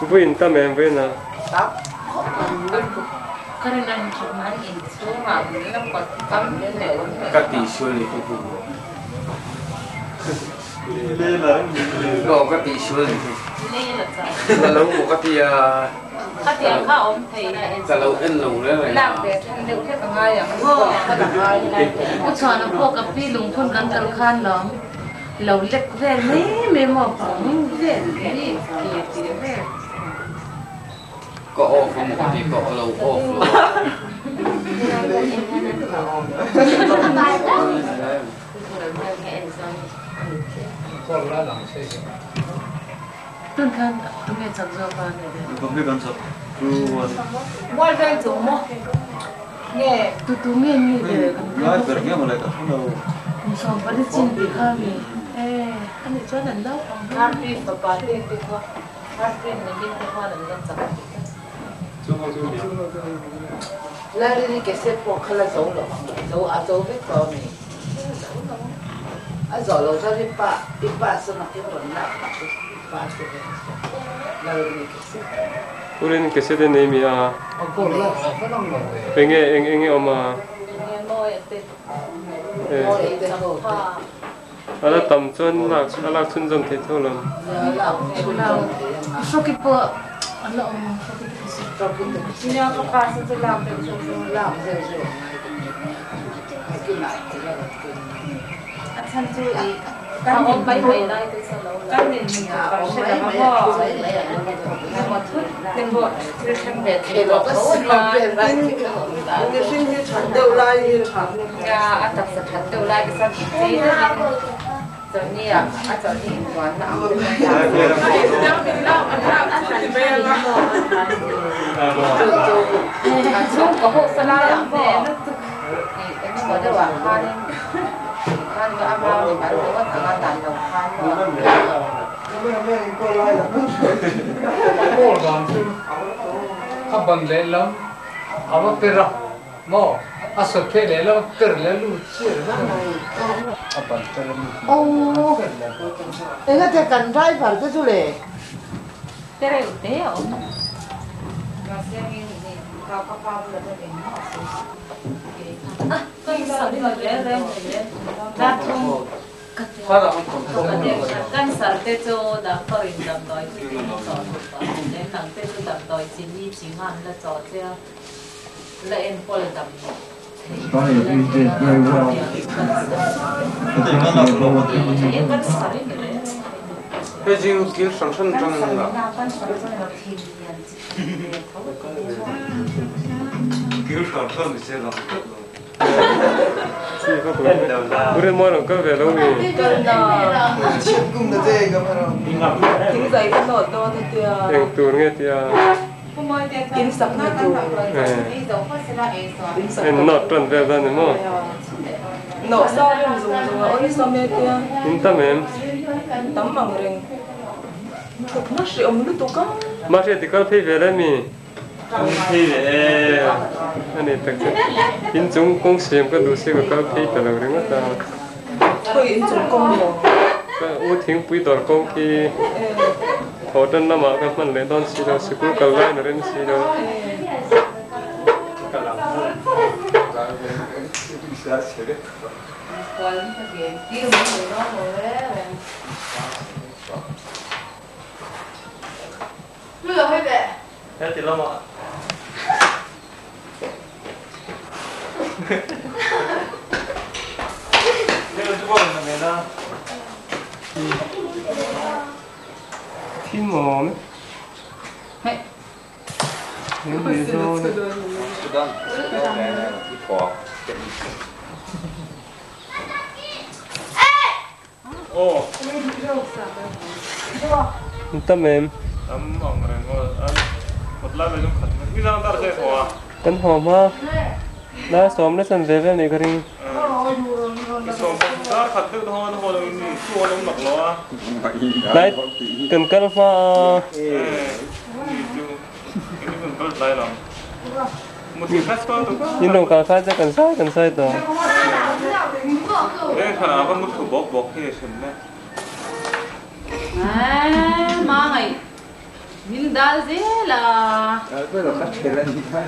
Vui in tam em vawiin ah? Ka tihsual ni chu hu. Aw ka tihsual ni chu. Ka lo maw ka tia. Ka lo en lo reng reng a. Lo lek vel mai mai maw pang vel hi ke tih vel. Ka off a maw ka ti ka lo off lo a. Tun khan tunge chak zawk a ni le? Tu tu nge mi le kan kum 40 chin tih kha mi e ani chuan an naupang Urin cassette nei mi a enge eng enge awm a a la tam chuan lak a lak chhunzawm theih tho lo. Kawl dan chu a ban lehlam a va per a maw a sawt phei lehlam a per leh lut chiah ringawt a ni. A ban per a mi Aww engate kan driver te chu le. Australia who did very well for the ball coming in. Hei chu kil hran hran atang in la. Kil hran hran ni se lang tlat lo. Urin mawi lo kal ve lo mi. Eng tur nge tia. En nawt tan vel dan ni maw. In tam em. Mahse ti kal phei ve le mi. Phei ve e. Ani tak chu. In chung kawng siam ka duh si ka kal phei ta lo ringawt a. Ka u thingpui dawr kawng khi thaw tan lamah ka hman leh dawn si lo, sikul kal laiin a rem si lo. Heti lamah. Thim awm e. Tam em? Kan haw hma la sawm na chan ve vel nih ka ring. Tlai kan kal hma a. In rawn kal kha chuan kan sai kan sai tawh. Min dal zel a. Dal ber a ka ṭhel a ni kha.